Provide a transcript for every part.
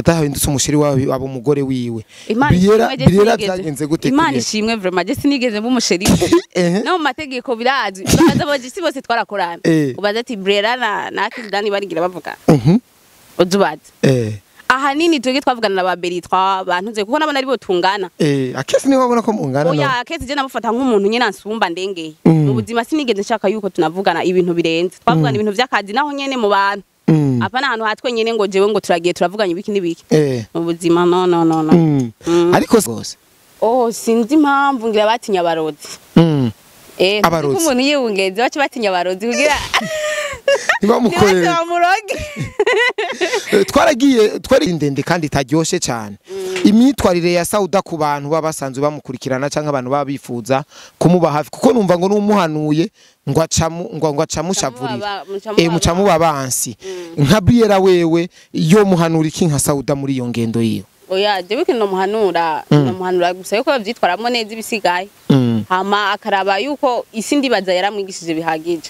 Atahindutse umusheri wawe, abo umugore wiwe. Briella, Briella, byagenze gute? Imana ishimwe vraiment, je sinigeze mba umusheri no mu mategeko birazwi. Baza abajisi bose twarakorana, ubaza ati Briella na Kiss Dani barigira bavuga, uzubaza. Ahanini twebwe twavugana na ba Beritwa bantuze, kuko nabona ari bo tungana. Akesi niwe wabona ko mungana? Oya, Akesi je namufata nk'umuntu nyene ansumba ndengeye. Mu buzima sinigeze nshaka yuko tunavugana ibintu birenze. Twavugana ibintu vy'akazi naho nyene mu bantu, apana ahantu hatwe nyene ngo jewe ngo turagiye turavuganye ibiki n'ibiki. Mu buzima no, no, no, no. Ariko gose. Oh, sinzi impamvu, ngira batinya abarozi. Abarozi. Kuko umuntu yiyungenze baca batinya abarozi kugira ntibamukorere. Ntibace bamuroge. Twaragiye twari ndende kandi itaryoshe cyane. Imyitwarire ya Sauda ku bantu baba basanzwe bamukurikirana cyangwa abantu baba bifuza kumuba hafi, kuko numva ngo numuhanuye ngo acamu ngo acamushavurira, mucamu babansi nka Briella, wewe yo muhanura iki nka Sauda muri iyo ngendo yiwe? Oya, jewe ikintu nomuhanura, nomuhanura gusa yuko bavyitwaramwo neza, ibisigaye hama akaraba yuko isi ndibaza yaramwigishije bihagije,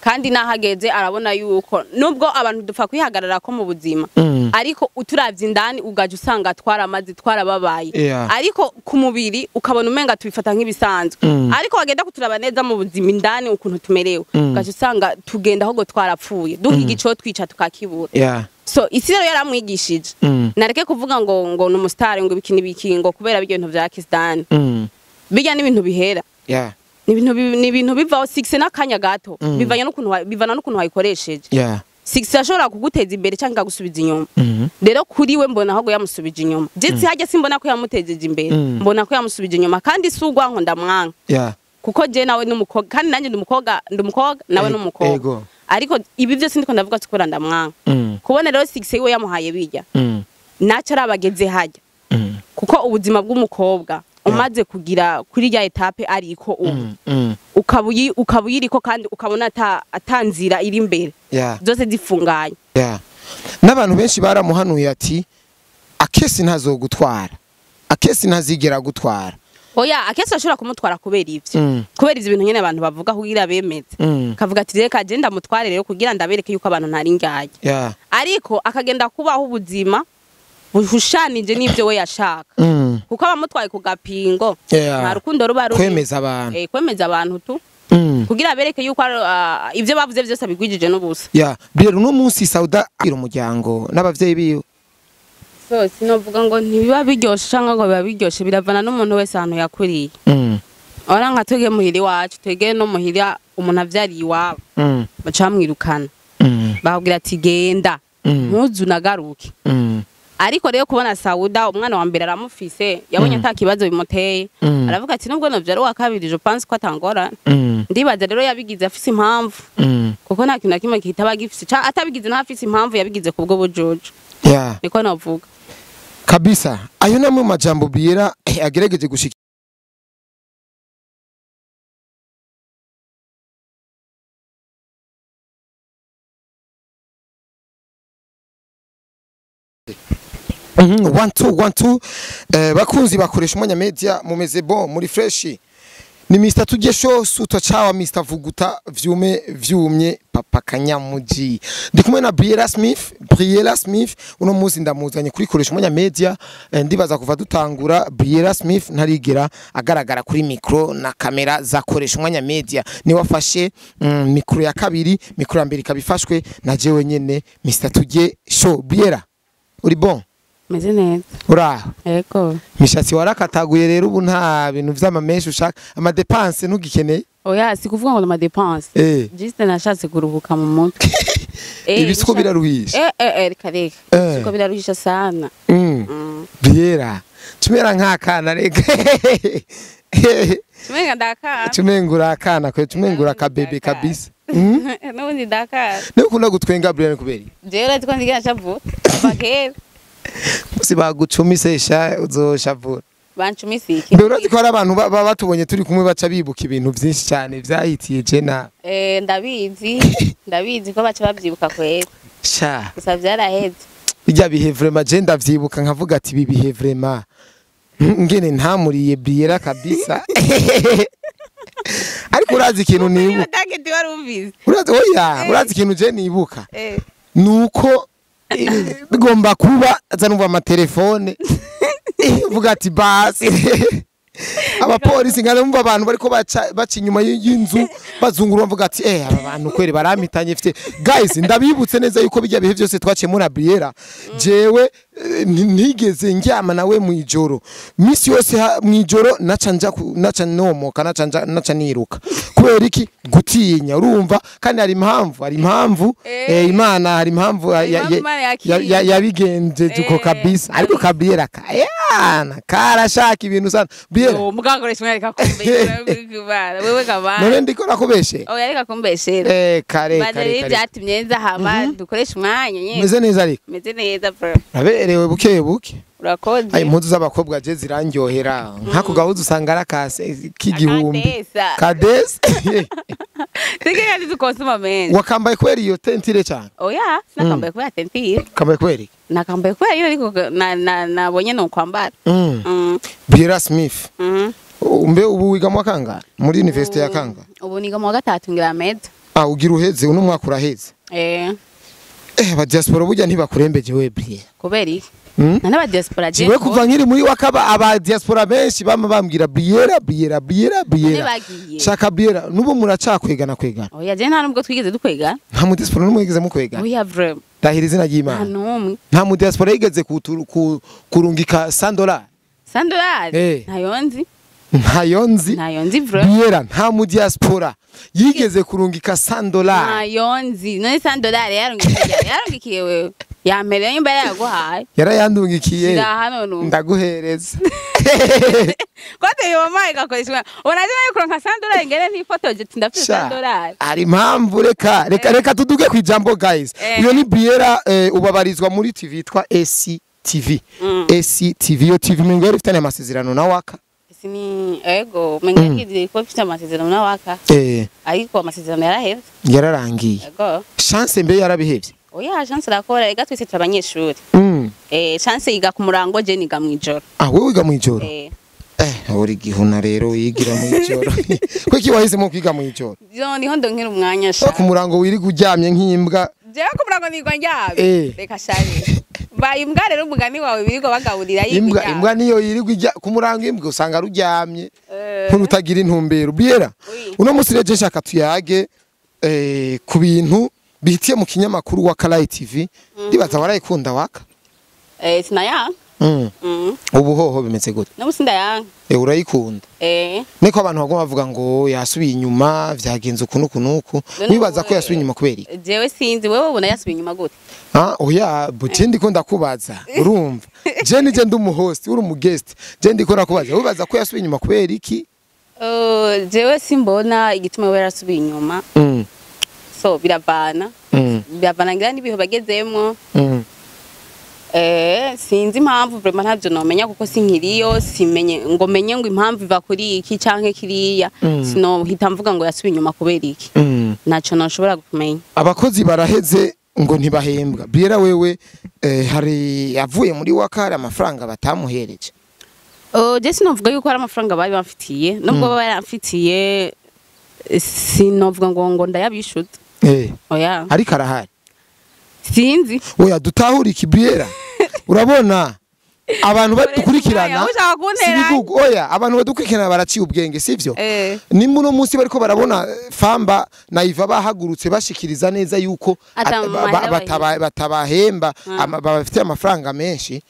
kandi nahageze arabona yuko nubwo abantu dupfa kwihagarara ko mu buzima, ariko uturavye indani ugaje usanga twaramaze twarababaye, ariko ku mubiri ukabona umenga tubifata nk'ibisanzwe, ariko wagenda kuturaba neza mu buzima indani ukuntu tumerewe, ugaje usanga tugenda ahubwo twarapfuye, duhiga ico twica tukakibura. So isi rero yaramwigishije, nareke kuvuga ngo ni umusitari, ngo ibiki n'ibiki, ngo kubera ibyo bintu vya Kiss Dan. Bijya n'ibintu bihera. Ni ibintu bivaho, succès n'akanya gato, bivanye n'ukuntu bivana n'ukuntu wayikoresheje. Succès ashobora kuguteza imbere cyangwa ikagusubiza inyuma. Rero kuri we mbona ahubwo yamusubije inyuma. Je hajya simbona ko yamutejeje imbere, mbona ko yamusubije inyuma, kandi si ugwanko ndamwanka, kuko je nawe n'umukobwa, kandi nanjye ndi umukobwa, ndi umukobwa nawe n'umukobwa. Ariko ibi byose ndiko ndavuga sikora ndamwanka. Kubona rero succès yiwe yamuhaye bijya, naco arabageze hajya, kuko ubuzima bw'umukobwa umaze kugira kuri rya étape ariko ubu, ukaba uyiriko kandi ukabona ata nzira iri imbere, zose zifunganye. N'abantu benshi baramuhanuye ati Akesi ntazogutwara, Akesi ntazigera gutwara. Oya, Akesi ashobora kumutwara kubera ivyo, kubera ivyo bintu nyene abantu bavuga kugira bemeze, kavuga ati reka je ndamutware rero kugira ndabereke yuko abantu ntari ngaye, ariko akagenda kubaho ubuzima buhushanije n'ivyo we yashaka, kuko abamutwaye ku gapingo, nta rukundo ruba ruri. Kwemeza abantu. Kwemeza abantu tu, kugira bereke yuko ivyo bavuze vyose abigwijije n'ubusa. Yeah, rero uno munsi Sauda agira umuryango n'abavyeyi biwe. So sinovuga ngo ntibiba biryoshe canke ngo biba biryoshe, biravana n'umuntu wese ahantu yakuriye. Ora nka twege muhira iwacu, twege no muhira umuntu avyariye iwabo, baca bamwirukana, bakubwira ati genda, ntuzu unagaruke. Ariko rero kubona Sauda umwana wa mbere aramufise, yabonye ata kibazo bimuteye, aravuga ati nubwo novyara uwa kabiri, je pense ko atangorane. Ndibaza rero yabigize afise impamvu, kuko nta kintu na kimwe kitaba gifise atabigize ntafise impamvu, yabigize kubwo bujuju. Niko navuga. Kabisa, ayo namwe majambo Briella agerageje gushika. One two one two. Bakunzi bakoresha Umwanya Media, mumeze bon, muri fresh? Ni Mr Tujye Show, suto chawa Mr Vuguta vyume vyumye papa Kanyamuji. Ndi kumwe na Briella Smith. Briella Smith uno munsi ndamuzanye kuri Koresha Umwanya Media. Ndibaza kuva dutangura Briella Smith ntarigera agaragara kuri micro na kamera za Koresha Umwanya Media. Ni wafashe micro ya kabiri, micro ya mbere ikabifashwe na jewe nyene Mr Tujye Show. Briella, uri bon? Meze neza. Uraho? Yego. Mishatsi warakataguye rero, ubu nta bintu vy'amamenshi ushaka, ama dépenses ntugikeneye? Oya, si kuvuga ngo ama dépenses, juste nashatse kuruhuka mu mutwe. Ibisuko biraruhisha. Reka reka, ibisuko biraruhisha sana. Briella, tumera nk'akana reka. Tumenga ndakana. Tumengura akana kwe, tumengura akabebe kabisa. N'ubundi ndakana. Niba ukunda gutwenga Briella, kubera iki? Jewe urazi ko nzigira nshavu kuva kera. Musi bagucumise sha, uzoshavura. Bancumise iki? Mbere urazi ko hari abantu baba batubonye turi kumwe baca bibuka ibintu vyinshi cyane vyahitiye je na Ndabizi, ndabizi ko baca babyibuka kwera. Sha. Gusa vyaraheze. Bijya bihe vraiment je ndavyibuka nkavuga ati ibi bihe vraiment ngene ntamuriye Briella kabisa. Ariko urazi ikintu nibuka? Target wari ubizi. Urazi, oya, urazi ikintu je nibuka? Nuko Bigomba kuba aza numva amatelefone, vuga ati basi abapolisi nkaza numva abantu bariko baca inyuma y'inzu bazungura, bavuga ati aba bantu kweri barampitanye. Mfite guys, ndabibutse neza yuko bijya bihe byose twaciye muri Abriera, jewe ntigeze ndyama nawe mu ijoro. Misi yose mu ijoro naca nja naca nomoka, naca nja, naca niruka. Kubera iki? Gutinya, urumva? Kandi hari impamvu. Imana hari impamvu Impamvu Imana yakiriye. Yabigenjeje uko kabisa. Ariko Kabriera kayana karashaka ibintu sana, Briera. Yo, muganga ukoresha umwanya, reka kumbeshera wewe kabana. None ndiko nakubeshe? Oya, reka kumbeshera. Kare Baze kare rero kare. Byatumye nza hama dukoresha umwanya nyene. Meze neza ariko? Meze neza bro. Uraberewe buke buke. Urakoze. Ay, impuzu z'abakobwa je zirandyohera, nk'ako gahuzu usanga ari akase k'igihumbi. Akadesa. Kadesa. Sike kandi dukonsoma menshi. Wakambaye kubera iyo teinture cyane? Oya, sinakambaye kubera teinture. Kambaye kubera iki? Nakambaye kubera iyo, ariko nabonye no kwambara. Biera Smith. Mbe ubu wiga mu wa kangahe muri university ya kangahe? Ubu niga mu wa gatatu ngira meza. Ah, ugira uheze, uno mwaka uraheze? Eh. Aba diaspora burya ntibakurembeje we, Briera? Kubera iki? Mm? Na n'aba diaspora je. Jiwe kuva nkiri muri wakaba, aba diaspora benshi bama bambwira Briera, Briera, Briera, Briera. Bagiye. Shaka Briera, nubu muracakwegana kwegana? Oya, je nta nubwo twigeze dukwega. Nta mu diaspora n'umwe yigeze mukwegana? Oya vraiment. Ndahira izina Nta ry'Imana. n'umwe. Nta mu diaspora yigeze kurungika $100? $100? Eh. Ntayo nzi. Ntayo nzi. Ntayo nzi vraiment. Briera, nta mu diaspora yigeze kurungika $100? Ntayo nzi. None $100 yarungikiye wewe? Yampereye nimba yaraguhaye. Yarayandungikiye. Shira hano numva. Ndaguhereza. Kote yo mama igakoreshwa. Unaje nayo kuronka $100 ngere ntifotoje ati ndafite Sha, $100. hari impamvu. Reka tuduge ku ijambo guys. Uyo ni Briera, ubabarizwa muri TV yitwa ACTV. ACTV, iyo TV mengo yari ifitanye amasezerano na Waka. Sini ego menga kidire ko ifite amasezerano na Waka. Ariko amasezerano yaraheze. Yararangiye. Ego. Chance mbe yarabihevye? Oya, Chance arakora, ega twese turi abanyeshuri. Chance yiga ku murango, je niga mwijoro. Ah, wewe wiga mwijoro? Eh. Uri gihuna rero wigira mwijoro. Kuki wahisemo kwiga mwijoro? Jo niho ndonkera umwanya sha. Ku murango wirirwa uryamye nk'imbwa. Jewe ku murango nigwa ndyamye. Reka shari. Baye imbwa rero, umugani wawe birirwa bagaburira yiga. Imbwa iryamye. Imbwa niyo yirirwa ijya ku murango, imbwa usanga ruryamye nk'urutagira intumbero. Biera, Oui. uno munsi rero je nshaka tuyage ku bintu bihitiye mu kinyamakuru wa Karayi TV. Ndibaza warayikunda Waka. Sinayanga. Ubu hoho bimeze gute? N'ubu sindayanga. Urayikunda? Eh. Niko abantu baguma bavuga ngo yasubiye inyuma, vyagenze uku nuku nuku. None Wibaza ko yasubiye inyuma kubera iki? Jewe sinzi, wewe ubona yasubiye inyuma gute? Ah, oya, buti ndiko ndakubaza. Urumva? Je nije ndi umu host, uri umu guest. Je ndiko ndakubaza. Wibaza ko yasubiye inyuma kubera iki? Jewe simbona igituma we yarasubiye inyuma. So biravana. Biravana ngira n'ibihe bagezemwo. Sinzi impamvu vraiment, ntavyo nomenya kuko sinkiriyo, simenye ngo menye ngo impamvu iva kuri iki canke kiriya. Sinohita mvuga ngo yasubiye inyuma kubera iki. Ntaco noshobora kumenya. Abakozi baraheze ngo ntibahembwa. Biera wewe, hari yavuye muri Waka, hari amafaranga batamuhereje? Oh, je sinovuga yuko hari amafaranga bari bamfitiye. Nubwo baba baramfitiye, sinovuga ngo ndayabishuza. Oya. Ariko arahari. Sinzi. Oya, dutahure iki, Biera. Urabona abantu badukurikirana Ushaka kuntera? si oya, abantu badukurikirana baraciye ubwenge, sivyo? Eh. Ni muno munsi bariko barabona Famba na Iva bahagurutse bashikiriza neza yuko Ata mahera batabahemba, babafitiye amafaranga menshi,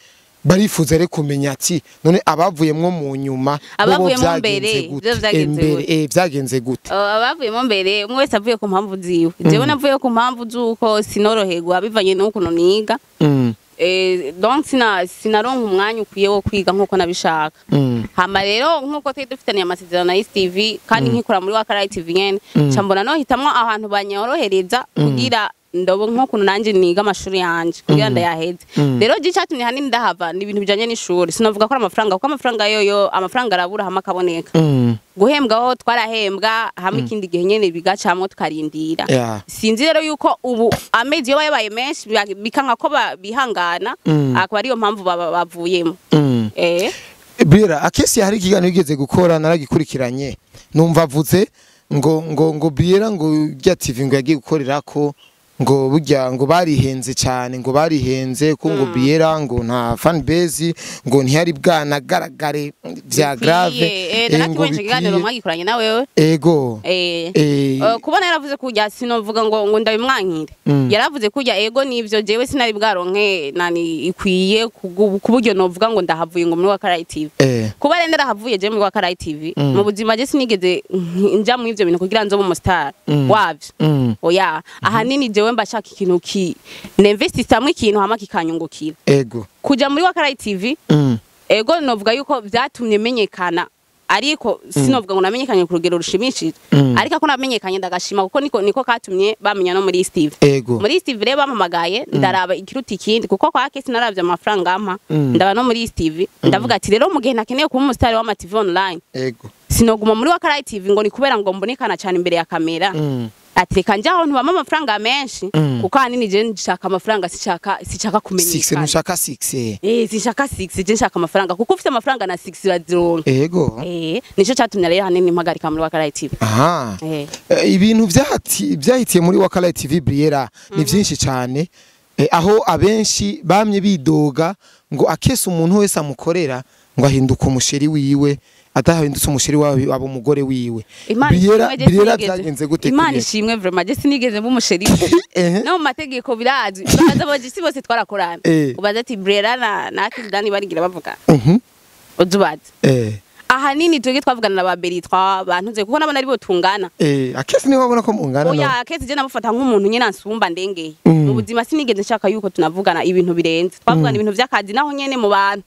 barifuza rero kumenya ati none abavuyemwo mu nyuma bobo Abavuyemwo vyagenze mbere, gute? vyo vyagenze Mbere, gute? vyagenze gute? Oh, abavuyemo mbere umwe wese avuye ku mpamvu ziwe. Jewe navuye ku mpamvu z'uko sinoroherwa bivanye n'ukuntu niga. Donc sinaronka umwanya ukwiye wo kwiga nkuko nabishaka. Hama rero nkuko twari dufitaniye amasezerano na East TV kandi nkikora muri Wakarayi TV nyene, nca mbona no hitamwo ahantu banyorohereza kugira ndobo nkukuntu nanje niga amashuri yanje kugira ndayaheze. Rero je icatumye hanini ndahava ni ibintu bijanye n'ishuri, sinovuga ko ari amafaranga, kuko amafaranga yoyo amafaranga arabura hama akaboneka. Guhembwa ho twarahembwa hamwe, ikindi gihe nyene bigacamwo tukarindira. Sinzi rero yuko ubu amezi yoba yabaye menshi bikanka ko bihangana, akaba ariyo mpamvu bavuyemo. Bira akesi, hari ikiganiro yigeze gukora naragikurikiranye, numva avuze ngo Biera ngo rya TV ngo yagiye gukorera ko Ngo burya ngo barihenze cyane, ngo barihenze ko ngo Briella ngo nta fan base, ngo ntiyari bwanagaragare vya grave. Ngo ikiganiro mwagikoranye na wewe. Ego. Kubona yaravuze kujya sinovuga ngo ndabimwankire. Yaravuze kujya ego nivyo jewe sinari bwaronke nani ikwiye ku buryo novuga ngo ndahavuye ngo muri Wakarayi TV. Kuba rero ndarahavuye je muri Wakarayi TV mu buzima je sinigeze nja mu ivyo bintu kugira nzobe umu star wavyo. Oya, ahanini jewe mbashaka ikintu ki ninvestistamwe ikintu hama kikanyungukira. Ego. Kuja muri Wakarayi TV ego novuga yuko vyatumye menyekana, ariko sinovuga ngo namenyekanye ku rugero rushimishije, ariko ko namenyekanye ndagashima kuko niko katumye bamenya no muri Steve. Ego. Muri Steve rero bampamagaye ndaraba ikiruta ikindi kuko kwa kesi naravye amafaranga ampa, ndaba no muri Steve ndavuga ati rero mu gihe nakeneye kuba umustar wa TV online. Ego. Sinoguma muri Wakarayi TV ngo ni kubera ngo mbonekana cyane imbere ya kamera. Atireka nja aho ntubama amafaranga menshi kuko ahanini je nshaka amafaranga, sishaka kumenyekana. 6 nshaka 6. Sishaka 6, je nshaka amafaranga kuko ufite amafaranga na 6 urazironka. Ego. Nico cyatumye rero ahanini mpagarika muri Wakarayi TV. Aha. Ibintu byahitiye muri Wakarayi TV Briella ni byinshi cyane, aho abenshi bamye bidoga ngo akese umuntu wese amukorera ngo ahinduka umusheri wiwe, atahindutse umusheri wawe abo umugore wiwe. Briella byagenze gute? Imana ishimwe vraiment je sinigeze mba umusheri. No mu mategeko birazwi, baza abagisi bose twarakorana. Ubaza ati Briella na Akidani barigira bavuga. Uzubaza. Ahanini twege twavugana na ba Beritwa bantuze kuko nabona ari bo tungana. Akese niwe wabona ko mungana. Oya, akese je namufata nk'umuntu nyene ansumba ndengeye. Mu buzima sinigeze nshaka yuko tunavugana ibintu birenze. Twavugana ibintu vy'akazi naho nyene mu bantu.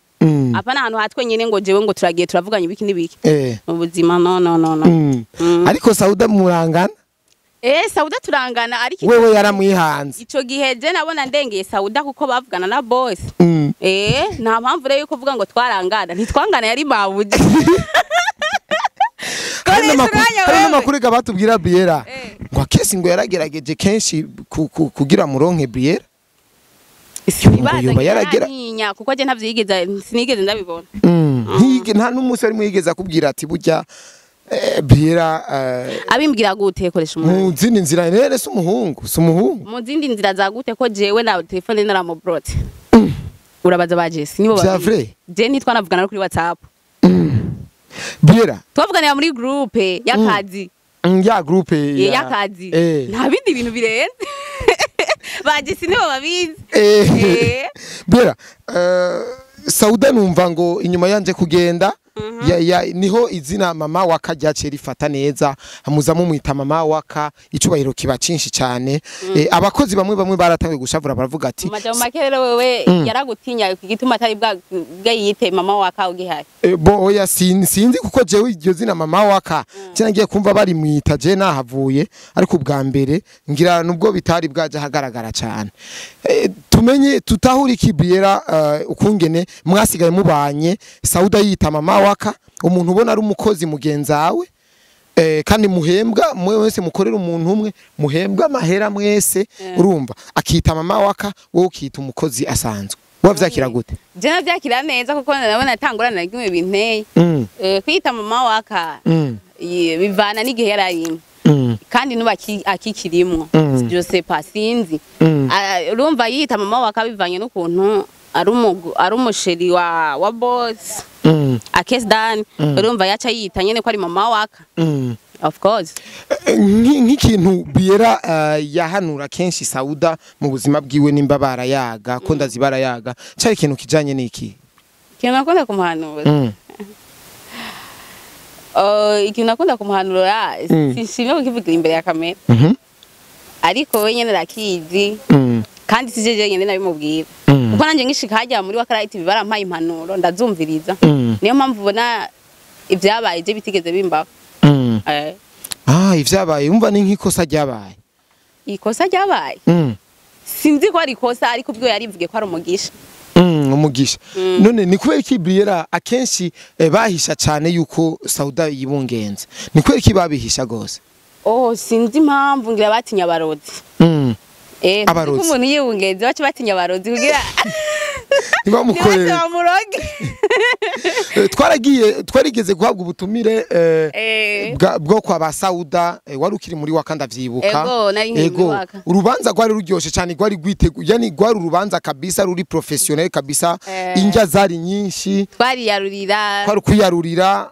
Apana ahantu hatwe nyene ngo jewe ngo turagiye turavuganye ibiki n'ibiki. Mu buzima no. Ariko Sauda murangana? Sauda turangana ariko wewe yaramwihanze. Ico gihe je nabona ndengeye Sauda kuko bavugana na boss. Nta mpamvu rero yuko vuga ngo twarangana, ntitwangana yari mabuje. Hari amakuru batubwira Briella ngo akesi ngo yaragerageje kenshi kugira muronke Briella. Sibaza yaragera kuko je ntavyigeze sinigeze ndabibona. Nta n'umunsi ari mwigeze akubwira ati burya Briella abimbwira gute koresha umuntu mu zindi nzira rero si umuhungu. Mu zindi nzira za gute ko jewe na telefone naramubrotse. Urabaza ba Jesse nibo babi. Je nitwa navugana kuri WhatsApp. Briella twavuganira muri groupe y'akazi. Ya groupe y'akazi. Nta bindi bintu birenze. Ba Jesse nibo babizi. Briella Sauda numva ngo inyuma yanje kugenda niho izina mama waka ryaciye rifata neza, hamuza mumwita mama waka, icubahiro kiba cinshi cyane. Abakozi bamwe baratangiye gushavura baravuga ati maja makerero wewe yaragutinya igituma atari bwayite mama waka ugihari. Bo oya sinzi kuko jewe iryo zina mama waka cyo ngiye kumva bari mwita je nahavuye, ariko ubwa mbere ngira nubwo bitari bwaje hagaragara cyane. Tumenye tutahura iki Briella ukungene mwasigaye mubanye Sauda yita mama waka, umuntu ubona ari umukozi mugenzawe, kandi muhembwa mwe wese mukorera umuntu umwe, muhembwa amahera mwese, urumva akita mama waka wowe ukita umukozi asanzwe. Wavyakira gute? Je navyakira neza kuko nabona atangurana na kimwe binteye. Kwita mama waka bivana n'igihe yararimo. Kandi nuba akikirimwo. Je sais pas sinzi. Urumva yita mama waka bivanye n'ukuntu ari umusheri wa boss. Akes Dan urumva yaca yita nyene ko ari mama waka. Of course. Nk'ikintu Briella yahanura kenshi Sauda mu buzima bwiwe nimba barayaga ko ndazibara yaga cari ikintu kijanye niki? Ikintu nakunda kumuhanura. Ikintu nakunda kumuhanura sinshimye kukivugira imbere ya kamera. Ariko we nyene rakizi. Kandi sije nyene nabimubwira. Kuko nanje ngishika hajya muri Wakarayi TV barampaye impanuro ndazumviriza. Niyo mpamvu ubona ibyabaye je bitigeze bimbaho. Ivyabaye umva ni nk'ikosa ryabaye. Ikosa ryabaye? Sinzi ko ari ikosa ariko ubwo yarivuge ko ari umugisha. Umugisha. None ni kubera iki Briella akenshi bahisha cyane yuko Sauda yibungenze? Ni kubera iki babihisha gose? Sinzi impamvu ngira batinya abarozi. Abarozi. Umuntu yibungenze bace batinya abarozi kugira Ntibamukorere. Nibaze bamuroge. Twaragiye, twarigeze guhabwa ubutumire bwo kwa ba Sauda, wari ukiri muri Waka, ndavyibuka. Ego, nari nkiri muri Ego, Waka. Urubanza rwari ruryoshe cyane, rwari rwiteguye, yani rwari urubanza kabisa ruri professionnel kabisa. Indya zari nyinshi. Twariyarurira. Kwari kwiyarurira.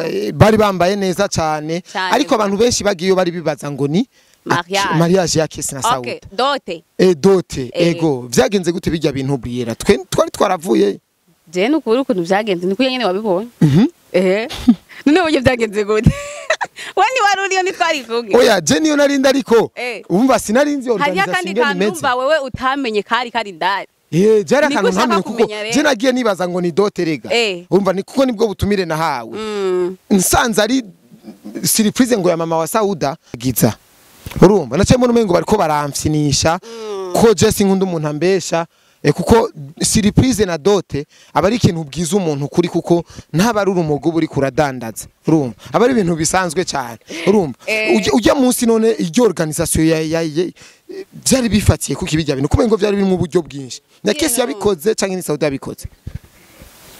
Ego. Bari bambaye neza cyane. Cane. Ariko abantu benshi bagiyeyo bari bibaza ngo ni Mariage. Mariage ya Kesi na Sauda. Okay, dote. Dote. Ego, vyagenze gute bijya bintu bwira twe twari twaravuye? Je nukuri ukuntu vyagenze niko nyene wabibonye. None uburyo vyagenze gute? We ni wari uriyo, ntitwari kumwe. Oya, je niyo narinda, ariko umva, sinarinzi Hariyo organisation akandi ingene kantu imeze. umva wewe utamenye kari ndani. Jari Niko akantu ushaka ntamenye kuko kumenya rero. je nagiye nibaza ngo ni dote rega. Umva, ni kuko nibwo butumire nahawe. Nsanze ari surprise ngo ya mama wa Sauda giza. Urumva, naciye mbona umengo bariko baramfyinisha, ko je sinkunda umuntu ambesha, kuko surprise na dote aba ari ikintu bwiza umuntu kuri, kuko ntaba ari urumogo buri kuradandaza. Urumva, aba ari ibintu bisanzwe cyane. Urumva, ujya munsi none iryo organisation ya byari bifatiye kuko ibijya bintu kumengo byari biri mu buryo bwinshi. Na Kesi yabikoze canke ni Sauda yabikoze?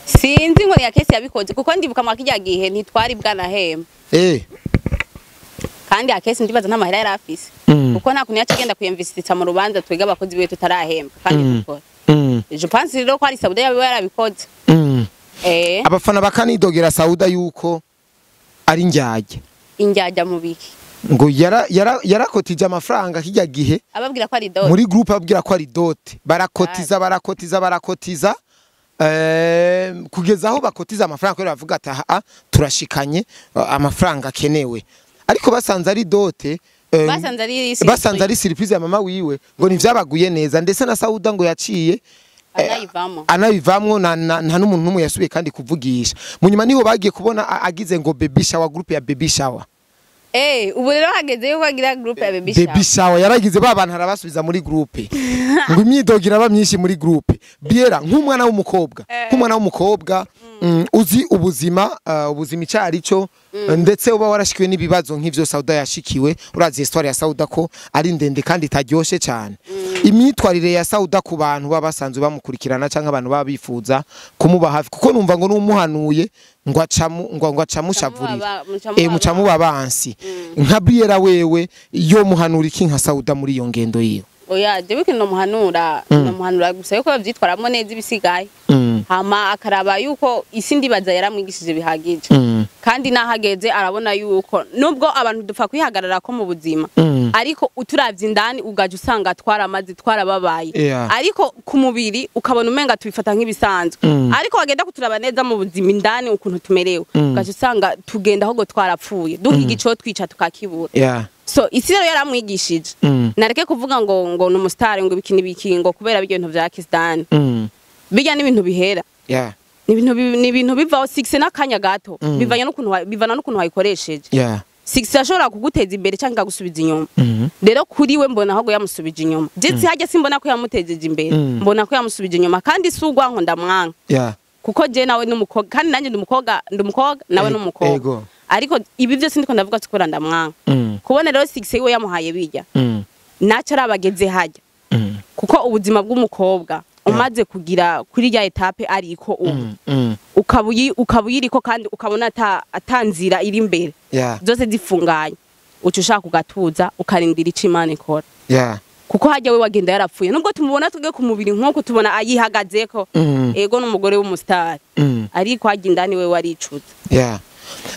Sinzi ngo ni ya Kesi yabikoze, kuko ndibuka mwa kirya gihe ntitwari bwanahema. Kandi Akesi ndibaza nta mahera yari afise. Kuko nta kuntu yaca agenda kuyemvisitsa mu rubanza twega abakozi biwe tutarahembwa kandi dukora. Je pense rero ko ari Sauda yabiwe yarabikoze. Abafana bakanidogera Sauda yuko ari njyajya. Injyajya mu biki? Ngo yarakotije amafaranga kijya gihe Ababwira ko ari dote. Muri groupe ababwira ko ari dote, barakotiza, barakotiza, barakotiza, kugeza aho bakotiza amafaranga kubera bavuga ati aha turashikanye, amafaranga akenewe, ariko basanze ari dote, Basanze ari basanze ari surprise ya mama wiwe, ngo ntivyabaguye neza. Ndetse na Sauda ngo yaciye Anayivamo. Anabivamwo, nta n'umuntu n'umwe yasubiye kandi kuvugisha. Mu nyuma niho bagiye kubona agize ngo baby shower, groupe ya baby shower. Ubu rero hageze yuko agira groupe ya baby shower. Baby shower yaragize, ba bantu arabasubiza muri groupe, ngo imyidogo iraba myinshi muri groupe. Biera nk'umwana w'umukobwa, nk'umwana w'umukobwa, uzi ubuzima, ubuzima icari cyo, ndetse uba warashikiwe n'ibibazo nk'ivyo Sauda yashikiwe. Urazi histoire ya Sauda ko ari ndende kandi itaryoshe cyane. Imyitwarire ya Sauda ku bantu baba basanzwe bamukurikirana cyangwa abantu baba bifuza kumuba hafi, kuko numva ngo n'umuhanuye ngo acamu ngo acamushavurira, mucamu babansi, nka Biera wewe yo muhanura iki nka Sauda muri iyo ngendo yiwe? Oya, jewe ikintu nomuhanura, nomuhanura gusa yuko bavyitwaramwo neza ibisigaye. Hama akaraba yuko isi ndibaza yaramwigishije bihagije. Kandi nahageze arabona yuko nubwo abantu dupfa kwihagarara ko mu buzima, ariko uturavye indani ugaje usanga twaramaze twarababaye. Ariko ku mubiri ukabona umenga tubifata nk'ibisanzwe. Ariko wagenda kuturaba neza mu buzima indani ukuntu tumerewe, ugaje usanga tugenda ahubwo twarapfuye, duhiga ico twica tukakibura. So isi rero yaramwigishije. Nareke kuvuga ngo ni umusitari, ngo ibiki n'ibiki, ngo kubera bijya bintu vya Kisdani. Bijya n'ibintu bihera. Ni ibintu ni ibintu bivaho, succès n'akanya gato, bivanye n'ukuntu bivana n'ukuntu wayikoresheje. Succès ashobora kuguteza imbere cyangwa ikagusubiza inyuma. Rero kuri we mbona ahubwo yamusubije inyuma. Je si hajya simbona ko yamutejeje imbere, mbona ko yamusubije inyuma, kandi si ugwanko ndamwanka. Kuko je nawe n'umukobwa, kandi nanjye ndi umukobwa, ndi umukobwa nawe n'umukobwa. Ariko ibi byose ndiko ndavuga sikora ndamwanka. Kubona rero succès yiwe yamuhaye bijya, naco arabageze hajya. Kuko ubuzima bw'umukobwa umaze kugira kuri rya étape ariko ubu, ukaba uyiriko kandi ukabona ata nzira iri imbere, zose zifunganye, uca ushaka ugatuza ukarindira ico Imana ikora. Kuko hajya we wagenda yarapfuye, nubwo tumubona tuge ku mubiri nk'uko tubona ayihagazeko, ego n'umugore w'umusitari, ariko hajya indani we waricuza.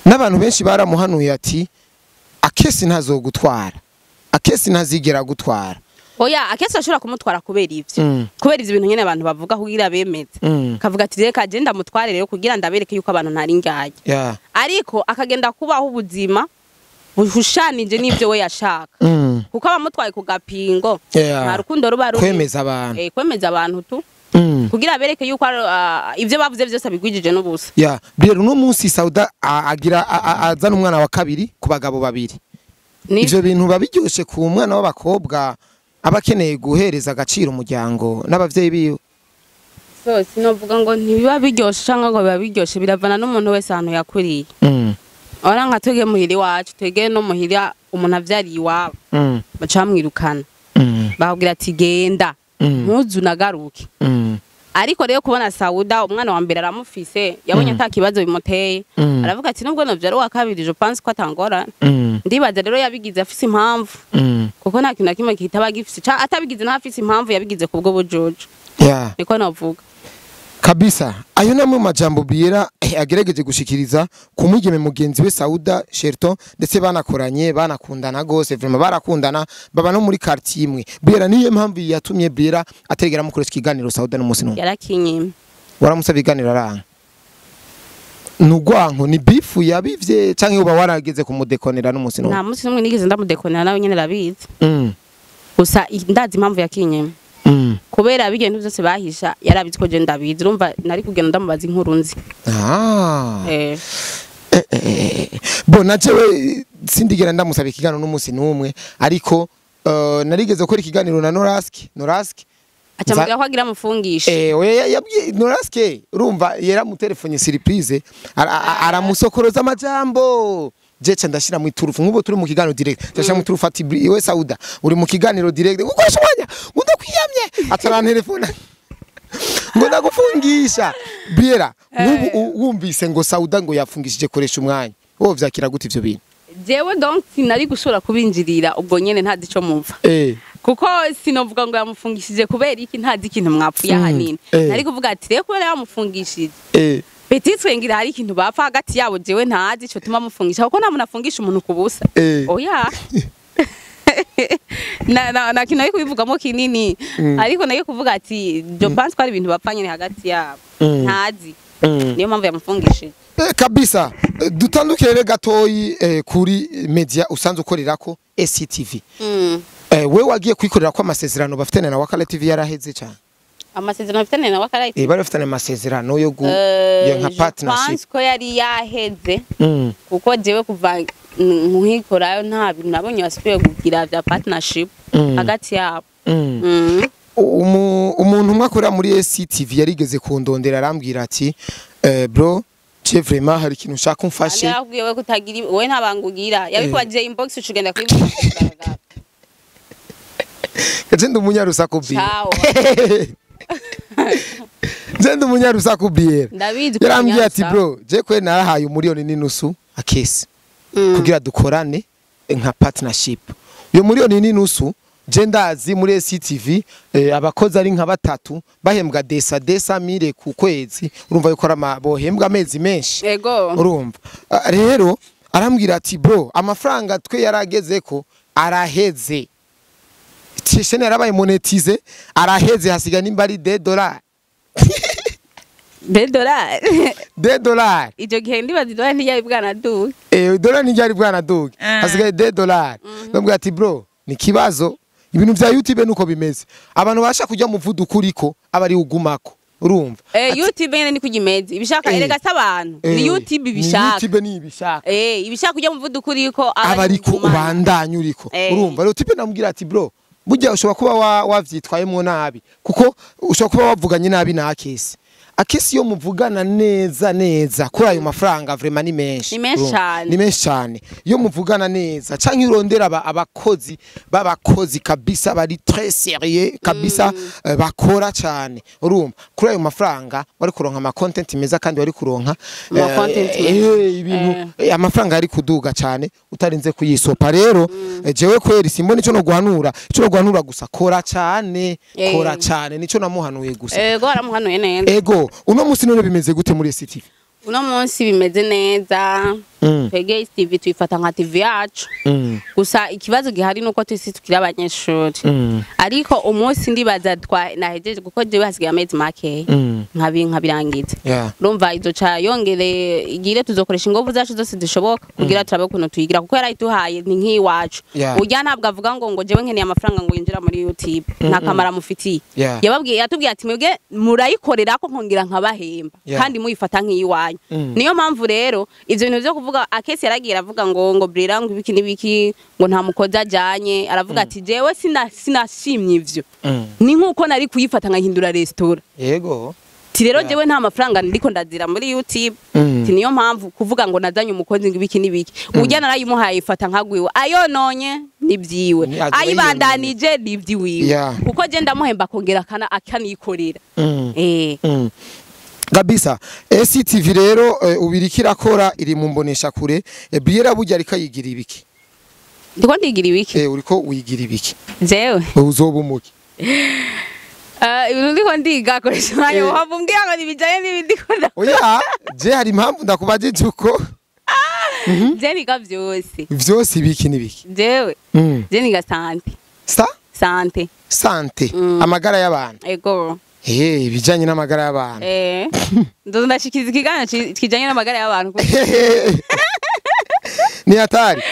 N'abantu benshi baramuhanuye ati Akesi ntazogutwara, Akesi ntazigera gutwara. Oya, Akesi ashobora kumutwara kubera ivyo, kubera ivyo bintu nyene abantu bavuga kugira bemeze, kavuga ati reka je ndamutware rero kugira ndabereke yuko abantu ntari ngaya. Ariko akagenda kubaho ubuzima buhushanije n'ivyo we yashaka, kuko abamutwaye ku gapingo, nta rukundo ruba ruri. Kwemeza abantu. Kwemeza abantu tu, kugira bereke yuko ivyo bavuze vyose abigwijije n'ubusa. Yeah. Rero uno munsi Sauda agira azana umwana wa kabiri ku bagabo babiri. Ni Ivyo bintu babiryoshe ku mwana w'abakobwa aba akeneye guhereza agaciro umuryango n'abavyeyi biwe? So sinovuga ngo ntibiba biryoshe canke ngo biba biryoshe, biravana n'umuntu wese ahantu yakuriye. Ora nka twege muhira iwacu, twege no muhira umuntu avyariye iwabo, baca bamwirukana, bakubwira ati genda, ntuzu unagaruke. Ariko rero kubona Sauda umwana wa mbere aramufise, yabonye ata kibazo bimuteye, aravuga ati nubwo novyara uwa kabiri, je pense ko atangorane. Ndibaza rero yabigize afise impamvu, kuko nta kintu na kimwe kitaba gifise, atabigize ntafise impamvu, yabigize kubwo bujuju. Niko navuga. Kabisa, ayo namwe mu majambo Biera agerageje gushikiriza ku mwigeme mugenzi we Sauda Sherton, ndetse banakoranye, banakundana gose, vraiment barakundana, baba no muri quartier imwe. Biera, niyo mpamvu yatumye Biera ategera mukoresha ikiganiro Sauda n'umunsi n'umwe? Yarakinyima. Waramusaba iganiro aranga? Nugwanko ni bifu yabivye, canke uba warageze kumudekonera n'umunsi n'umwe? Nta munsi n'umwe nigeze ndamudekonera, nawe nyene arabizi. Gusa ndazi impamvu yakinyima. Kubera ibintu byose bahisha yarabizi ko je ndabizi, urumva nari kugenda ndamubaza inkuru nzi. Bo na jewe sindigera ndamusaba ikiganiro n'umunsi n'umwe, ariko narigeze gukora ikiganiro na Norask. Aca mubwira ko agira amufungishe. Oya, yabwiye Norask, urumva yaramutelefone surprise, aramusokoroza amajambo. Jeca ndashira mu iturufu, nk'ubu turi mu kiganiro direct, ndashira mu iturufu ati iwe Sauda uri mu kiganiro direct, ukoresha umwanya ngo ndakwiyamye, atarantelefona ngo ndagufungisha. Biera, nk'ubu wumvise ngo Sauda ngo yafungishije koresha umwanya, wowe vyakira gute ivyo bintu? Jewe donc sinari gushobora kubinjirira ubwo nyene ntazi ico mumva, kuko sinovuga ngo yamufungishije kubera iki, ntazi ikintu mwapfuye ahanini. Nari kuvuga ati rero kubera yamufungishije, peut-être ngira hari ikintu bapfa hagati yabo jewe ntazi ico tuma mufungisha, kuko nta muntu afungisha umuntu ku busa. Oya, na kintu nari kubivugamo kinini, ariko nari kuvuga ati je pense ko ari ibintu bapfa nyene hagati yabo, ntazi, niyo mpamvu yamufungishije. Kabisa. Dutandukire rero gatoyi kuri media usanzwe ukorerako, SCTV. We wagiye kwikorera ko amasezerano bafitanye na Wakala TV yaraheze cyane? Amasezerano bafitanye na Wakala? Bari bafitanye amasezerano yo ya nka Je partnership. pense ko yari yaheze, kuko jewe kuva nkikorayo nta bintu nabonye basubiye kugira vya partnership hagati yabo. Umuntu umwe akorera muri SCTV yarigeze kundondera, arambwira ati bro, je vraiment hari ikintu ushaka umfashe. Yarakubwiye we kutagira, wowe nta banga ugira, yabikubajije inbox, uca ugenda kubivuga ku mugaragaro. Je ndi umunyarusaku, Biera. Ciao. Je ndi umunyarusaku, Biera. Ndabizi ko Yarambwiye ati umunyarusaku. bro, je kwe narahaye 1.5 miliyoni akesi kugira dukorane nka partnership. Iyo 1.5 miliyoni, je ndazi muri SCTV abakozi ari nka batatu bahembwa desa desa mille ku kwezi, urumva yuko ari bohembwa amezi menshi. Urumva, rero arambwira ati bro, amafaranga twe yarageze ko araheze, chaîne yarabaye monétisée, araheze, hasigaye nimba ari $2. $2? $2. Icyo gihe ndibaza idolari ntiyari bwanaduke. Dolari ntiryari bwanaduke. Hasigaye $2. Ndamubwira ati bro, ni kibazo, ibintu vya YouTube nuko bimeze, abantu basha kujya muvuduko uriko aba ari ugumako, urumva. YouTube nyene niko imeze, ibishaka erega se abantu ni YouTube Ni ibishaka. YouTube ni ibishaka. Ibishaka kujya muvuduko uriko. Aba ariko ubandanya uriko. Urumva rero type namubwira ati bro, burya ushobora kuba wavyitwayemwo nabi, kuko ushobora kuba wavuganye nabi na Akesi. Akesi iyo muvugana neza neza kuri ayo mafaranga, vraiment ni menshi. Ni menshi Urumva? cane. Ni menshi cyane. Iyo muvugana neza canke urondera abakozi b'abakozi kabisa bari très sérieux kabisa, bakora cyane, urumva kuri ayo mafaranga wari kuronka ama content meza, kandi wari kuronka Ama content meza. Ibintu amafaranga yari kuduga cyane utarinze kuyisopa. Rero jewe kweri simbona ico no guhanura, ico no guhanura gusa, kora cyane. Kora cyane, nico namuhanuye gusa. Ego, aramuhanuye neza. Ego, uno musi none bimeze gute muri STV? Uno munsi bimeze neza. Twege TV tuyifata nka TV yacu. Gusa ikibazo gihari nuko twese tukiri abanyeshuri, ariko umunsi ndibaza twa nahejeje, kuko jewe hasigaye amezi make nkabirangiza, urumva izoca yongere igire, tuzokoresha ingufu zacu zose zishoboka kugira turabe ukuntu tuyigira, kuko yarayituhaye ni nk'iwacu. Urya ntabwo avuga ngo jewe nkeneye amafaranga ngo yinjira muri YouTube, nta kamaro amufitiye. Yababwiye, yatubwiye ati mwebwe murayikorera ko nkongera nkabahemba, kandi muyifata nk'iyiwanyu. Niyo mpamvu rero ivyo bintu vyo kuvuga, Akesi yaragiye aravuga ngo Brera ngo ibiki n'ibiki, ngo nta mukozi ajanye, aravuga ati jewe sinashimye ivyo, ni nkuko nari kuyifata nkahindura restaurant. Ti rero jewe nta mafaranga ndiko ndazira muri YouTube. Ti niyo mpamvu kuvuga ngo nazanye umukozi ngo ibiki n'ibiki, urya narayimuhaye ifata nkagwiwe, ayononye nivyiwe, ayibandanije nivyiwiwe, kuko je ndamuhemba kongera kana akanikorera. Kabisa. STV rero ubirikira kora iri mu mbonesha kure. Briella burya ariko yigira ibiki? Ndiko ndigira ibiki? Uriko wigira ibiki? Jewe uzoba umuki? Ibintu ndiko ndiga koresha umwanya wahava umbwira ngo nibijanye n'ibindi ko. Oya, je hari impamvu ndakubajije uko. Je niga vyose. Vyose ibiki n'ibiki? Jewe. Je niga sante. Sa? Sante. Sante. Amagara y'abantu. Ego. Ibijanye n'amagara y'abantu. Ndozo ndashikiza ikiganiro kijanye n'amagara y'abantu. Ni hatari.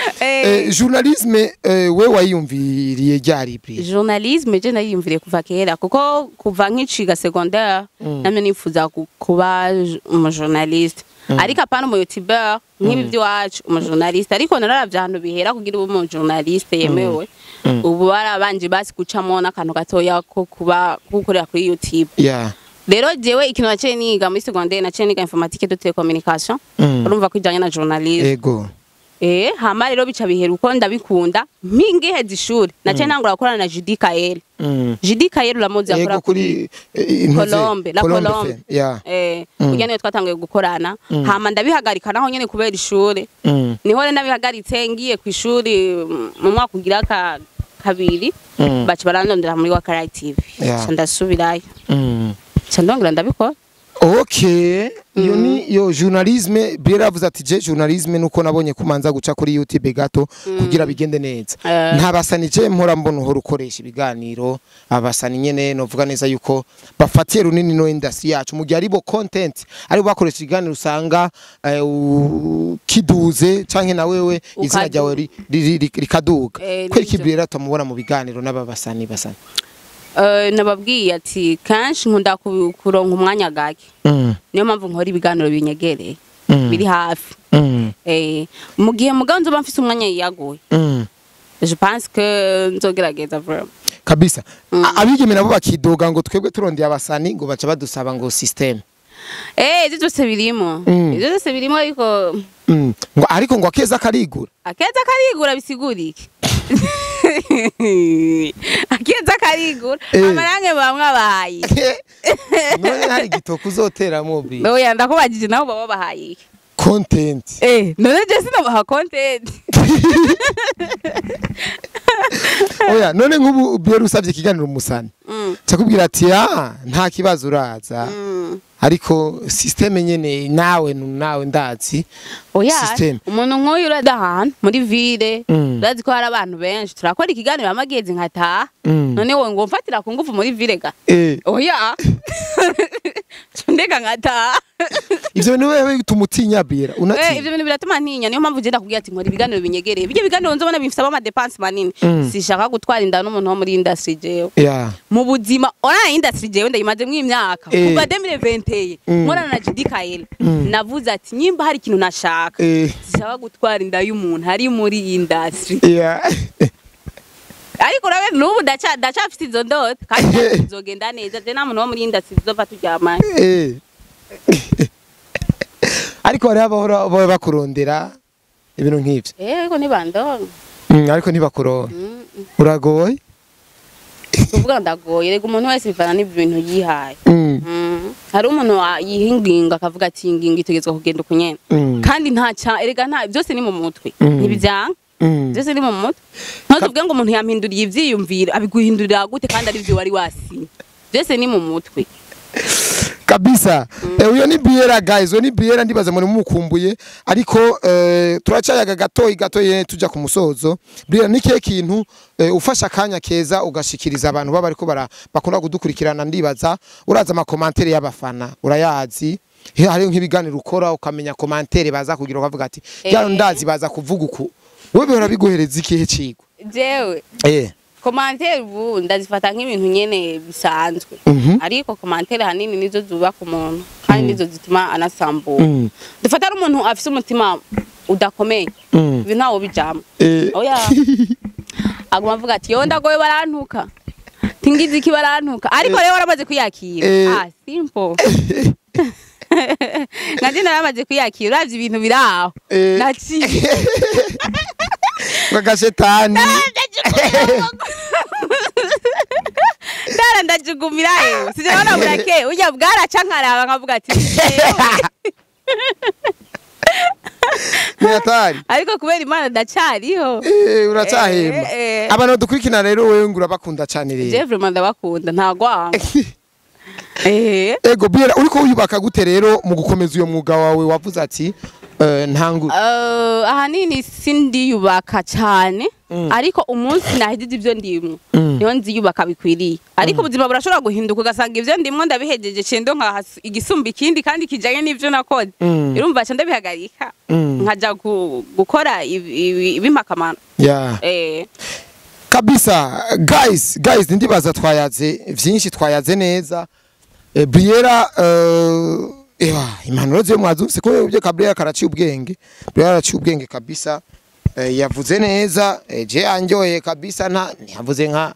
Journalisme we wayumviriye ryari Briella? Journalisme je nayumviriye kuva kera, kuko kuva nkiciga secondaire namye nifuza kuba umu journaliste. Ariko apana umu youtuber nk'ibi by'iwacu, umu journaliste. Ariko nararavye ahantu bihera kugira ube umu journaliste yemewe. Ubu barabanje basi gucamo n'akantu gatoya ko kuba gukorera kuri YouTube. Rero jewe ikintu naciye niga muri secondaire, naciye niga informatique de télécommunication. Urumva ko ijanye na journalisme. Ego. Hama rero bica bihera uko ndabikunda mpingiheza ishuri naciye ntangura gukorana na Judy Kael. Judy Kael uramuzi, akora kuri Colombe, la Colombe. Urya niwe twatanguye gukorana. Hama ndabihagarika naho nyene kubera ishuri. Niho rero nabihagaritse ngiye ku ishuri mu mwaka ugira kabiri, baca barandondera muri Wakara TV. Ndasubirayo. Ndongera ndabikora. Okay, iyo ni yo journalisme. Briella avuze ati je journalisme nuko nabonye kumanza guca kuri YouTube gato kugira bigende neza. Ntabasani je mpora mbona uhora ukoresha ibiganiro abasani nyene novuga neza yuko bafatiye runini no industry yacu mu gihe aribo content ari bakoresha ibiganiro usanga kiduze canke na wewe izina ryawe rikaduga. Kweri ki Briella tamubona mu biganiro n'ababasani basani? Nababwiye ati kenshi nkunda kuronka umwanya gake. Niyo mpamvu nkora ibiganiro binyegereye biri hafi. Mu gihe mugabo nzoba mfise umwanya yiyaguye, je pense que nzogerageza vraiment. Kabisa. Abigeme nabo bakidoga ngo twebwe turondeye abasani ngo baca badusaba ngo system. Ivyo byose birimo. Ivyo byose birimo ariko ngo ariko ngo akeza karigura. Akeza karigura bisigura iki? Akeza karigura amarange bamwe abahaye. None hari igitoki uzoteramo bi. Oya ndakubajije nabo baba bahaye iki? Content. None je sinabaha content. Oya none nk'ubu Briella usavye ikiganiro umusani. Cakubwira ati nta kibazo uraza. Ariko systeme nyene nawe ndazi. Oya umuntu nk'uyu urada ahantu muri ville, urazi ko hari abantu benshi turakora ikiganiro amagezi nkataha. None wowe ngo mfatira ku ngufu muri ville ga? Oya. Ndeka nkataha. Ivyo bintu wewe bituma utinya Briella, unatinya? Ivyo bintu biratuma ntinya, niyo mpamvu ugenda kubwira ati nkora ibiganiro binyegereye. Ibyo biganiro nzobona bimfisaba ama dépense manini. Sishaka gutwara inda n'umuntu wo muri industry jewe. Mu buzima ora industry jewe ndayimazemwo imyaka. Kuva 2021 nkorana na Judy Kael. Navuze ati nyimba hari ikintu nashaka. Sishaka gutwara inda y'umuntu ari muri industry. Ariko urabe n'ubu ndacafite izo ndoto kandi nzogenda neza. Je nta muntu wo muri industry tuzova turyamanye. Ariko hari abahora bakurondera ibintu nk'ivyo. Ariko ntibandonka. Ariko ntibakuronka. Uragoye? Kuvuga ndagoye, rega umuntu wese bivana n'ibintu yihaye. Hari umuntu yihinginga akavuga ati ingingo itegetswe kugenda ukunyene. Kandi nta erega nta byose ni mu mutwe. Ntibivyanga. Byose ni mu mutwe. Ntuvuge ngo umuntu yampinduriye ivyiyumviro, abiguhindurira gute kandi ari byo wari wasinye. Byose ni mu mutwe. Kabisa. Uyo ni Briella guys, uyo ni Briella ndibaza muri mukumbuye ariko turacayaga gato gato tuja ku musozo. Briella ni kihe kintu ufasha akanya keza ugashikiriza abantu baba ariko bakunda kudukurikirana ndibaza uraza ama commentaire y'abafana urayazi hari nk'ibiganiro ukora ukamenya commentaire baza kugira ukavuga ati byaro ndazi baza kuvuga uku wewe bihora biguhereza ikihe cigwa? Jewe commentaire ubu ndazifata nk'ibintu nyene bisanzwe ariko commentaire hanini nizo zubaka umuntu kandi nizo zituma anasambura. Dufata ari umuntu afise umutima udakomeye ibi ntawo bijama. Oya aguma avuga ati yo ndagoye barantuka tingize iki barantuka ariko rero waramaze kwiyakira. Simple. Nanje naramaze kwiyakira uravye ibintu biraho naciye Bagashetani. Ndara ndajugumira yewe sinabona burake ujya bwaraca nkaraba nkavuga ati Ni hatari. Ariko kubera Imana ndacariho. Uracahemba. Abantu dukurikina rero wewe ngo urabakunda cyane rero. Je vraiment ndabakunda ntagwanga. Ego Briella, uriko wiyubaka gute rero mu gukomeza uyo mwuga wawe wavuze ati ntangu? Ahanini sindiyubaka cyane, ariko umunsi nahejeje ibyo ndimwo niho nziyubaka bikwiriye. Ariko ubuzima burashobora guhinduka ugasanga ibyo ndimwo ndabihejeje cendo nka igisumba ikindi kandi kijanye n'ivyo nakoze. Urumva ca ndabihagarika nkaja gukora ibimpakamano. Kabisa guys ndibaza twayaze vyinshi, twayaze neza. Briella impanuro ziyo mwazumvise ko ibyo Briella karaciye ubwenge. Briella araciye ubwenge kabisa. Yavuze neza, je anjoye kabisa, nta ntiyavuze nka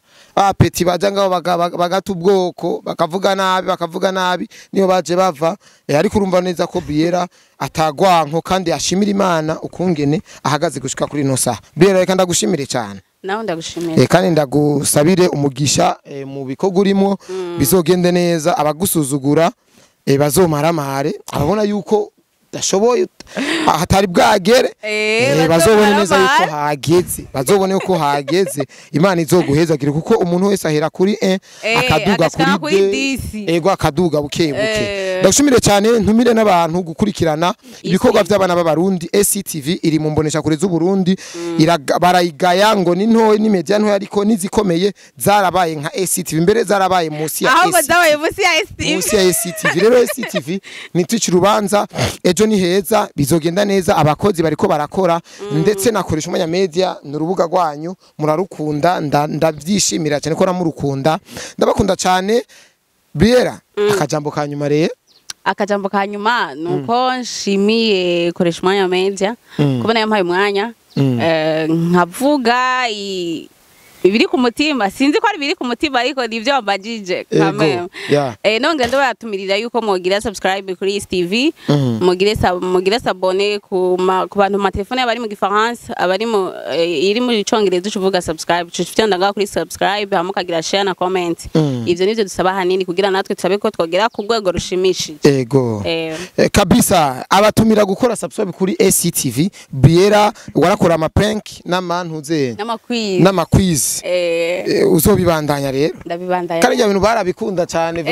petit baja ngaho bagata ubwoko bakavuga nabi niyo baje bava. Ariko urumva neza ko Briella atagwanko kandi ashimira Imana ukungene ahagaze gushika kuri no saha. Briella reka ndagushimire cyane. Nawe ndagushimira. Kandi ndagusabire umugisha mu bikorwa urimo bizogende neza, abagusuzugura bazomaramare, ababona yuko dashoboye hatari bwagere bazobone neza yuko hageze, bazobone yuko hageze. Imana izoguhezagira kuko umuntu wese ahera kuri 1 akaduga kuri 2, ego akaduga buke buke. Ndagushimire cyane, ntumire n'abantu gukurikirana ibikorwa by'abana b'Abarundi. SCTV iri mu mbonesha kure z'u Burundi, barayigaya ngo ni ntoyi ni media ntoyi, ariko nizikomeye zarabaye nka SCTV, mbere zarabaye munsi ya SCTV, munsi ya SCTV. Rero SCTV nitwica urubanza, ejo ni heza bizogenda neza, abakozi bariko barakora ndetse nakoresha umwanya media ni urubuga rwanyu murarukunda, ndavyishimira cyane ko namurukunda, ndabakunda cyane. Briella, akajambo ka nyuma rero. Akajambo ka nyuma nuko nshimiye koresha umwanya media kubona yampaye umwanya nkavuga ibiri ku mutima, sinzi ko ari biri ku mutima ariko nivyo wambajije kamwe. Nonge ndabatumirira yuko mugira subscribe kuri STV, mugira s'abonner ku bantu ma telefone abari mu Gifaransa, abari mu iri mu Congereza ucuvuga subscribe, cufite ndaga kuri subscribe hama kagira share na comment. Ivyo nivyo dusaba hanini kugira natwe tusabe ko twogera ku rwego rushimishije. Ego. Kabisa abatumira gukora subscribe kuri SCTV. Briella warakora ama prank n'amantuze n'ama quiz. Uzobibandanya rero. Ndabibandanya. Kandi ibintu barabikunda cyane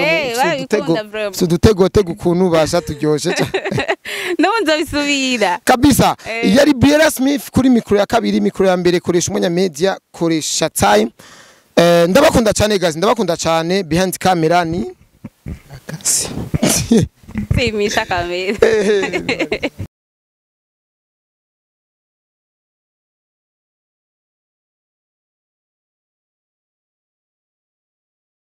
sudutego tego ukuntu basha turyoshe cyane. Nunzo bisubira. Kabisa. Yari Briella Smith kuri mikro ya kabiri, mikro ya mbere koresha umwanya media, koresha time. Ndabakunda cyane guys, ndabakunda cyane. Behind camera ni Simisha kamera.